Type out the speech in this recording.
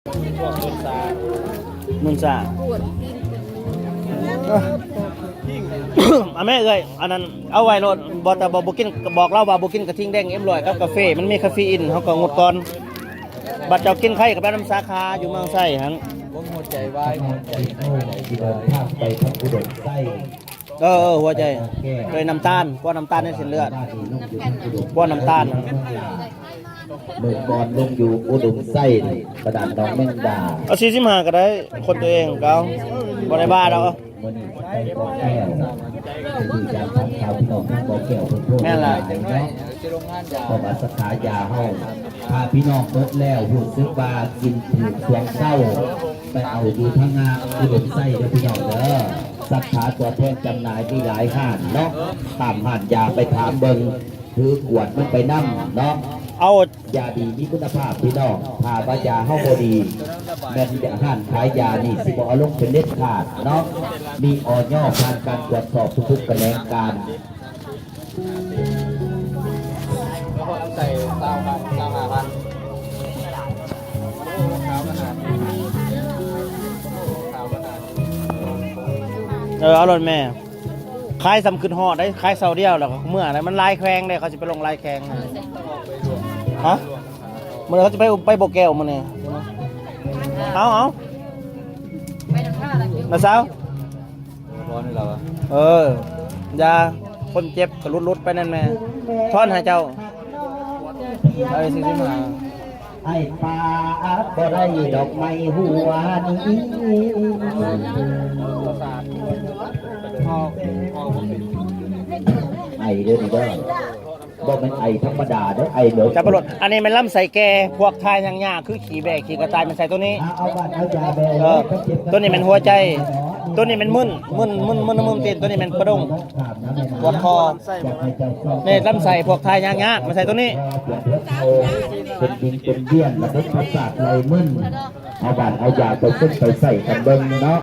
ມຸນຊາ ເອີ ອາແມ່ເອີຍ ອັນນັ້ນເອົາໄວ້ໂລດ ບໍ່ ແຕ່ບໍ່ ບໍ່ກິນ ບອກລາວວ່າບໍ່ກິນກະທິງແດງເອັມຮ້ອຍກັບກາເຟ ມັນມີຄາເຟອີນ ເຮົາກໍງົດກ່ອນ. ບັດເຈົ້າກິນໄຄກໍໄປນຳສາຂາຢູ່ເມືອງໄຊຫັ້ນ. ຫົວໃຈວາຍ ຫົວໃຈ ຊິເດີນທາງໄປທາງອຸດົມໄຊ. ເອີ ເອີ ຫົວໃຈ ໂດຍນ້ຳຕານ ກວນນ້ຳຕານໃນເສັ້ນເລືອດ ກວນນ້ຳຕານ. ເມື່ອກ່ອນລົງຢູ່ອຸດົມໄຊ ປະດານໜອງແມງດາ. ເອົາສີ່ສິບຫ້າກໍໄດ້ ຄົນຕົວເອງກໍເອົາ ບໍ່ໄດ້ວ່າດອກ. ມື້ນີ້ໄປບໍ່ແກ້ວ ຄືຈາກທາງຂ່າວພີ່ນ້ອງທາງບໍ່ແກ້ວເພິ່ນໂທມາເນາະ. ແມ່ນລະ ເພາະວ່າສາຂາຢາເຮົາ ຖ້າພີ່ນ້ອງເບິດແລ້ວ ຮູ້ສຶກວ່າກິນຖືກຊ່ວງເຊົ້າ ໄປເອົາຢູ່ທາງໜ້າອຸດົມໄຊເດີພີ່ນ້ອງເດີ. ສາຂາຕົວແທນຈຳໜ່າຍມີຫຼາຍຮ້ານເນາະ ຕາມຮ້ານຢາໄປຖາມເບິ່ງ ຖືກວດມັນໄປນຳເນາະ. ເອົາຢາດີມີຄຸນນະພາບພີ່ນ້ອງ ຖ້າວ່າຢາເຮົາບໍ່ດີ ແມ່ນຮ້ານຂາຍຢານີ້ຊິບໍ່ເອົາລົງເປັນເດັດຂາດເນາະ. ມີ ອຢ ຜ່ານການກວດສອບທຸກໆຂະແໜງການ. ໃສ່ຊາວພັນ ຊາວຫ້າພັນ. ເອີ ເອົາໂລດແມ່ ຂາຍສ່ຳຂຶ້ນຮອດໄດ໋ ຂາຍເຊົ້າດຽວແລ້ວກໍເມືອໄດ໋. ມັນຫຼາຍແຂວງເດ້ ເຂົາຊິໄປລົງຫຼາຍແຂວງ. ຮະ? ມື້ນີ້ເຂົາຊິໄປ ໄປບໍ່ແກ້ວມື້ນີ້. ເອົາ ເອົາ ນ້າສາວ. ເອີ ຢ່າ ຄົນເຈັບກໍຫຼຸດໆໄປນັ້ນແມ່ ທອນໃຫ້ເຈົ້າ. ເອີ ສີ່ສິບຫ້າ. ໄອ້ປາດບໍ່ໄດ້ດອກໄມ້ຫົວນີ້ ໄອເດີນີ້ເດີ ບໍ່ແມ່ນໄອທຳມະດາເດີ ໄອເດີ. ຈັບປະໂລດ ອັນນີ້ແມ່ນລຳໄສ້ແກ່ ພວກຖ່າຍຍາກໆ ຄືຂີ້ແບ້ຂີ້ກະຕ່າຍ ແມ່ນໃສ່ໂຕນີ້. ເອີ ໂຕນີ້ແມ່ນຫົວໃຈ ໂຕນີ້ແມ່ນມຶນ ມຶນ ມຶນ ມຶນຕີນ ໂຕນີ້ແມ່ນປະດົງ ປວດຄໍ. ນີ້ລຳໄສ້ພວກຖ່າຍຍາກໆ ມາໃສ່ໂຕນີ້. ເປັນວິງເປັນວຽນ ລະບົບປະສາດໄຫຼມຶນ ເອົາບ້ານເອົາຢາໄປເຊິ່ງໄປໃຊ້ກັນເບິ່ງເນາະ.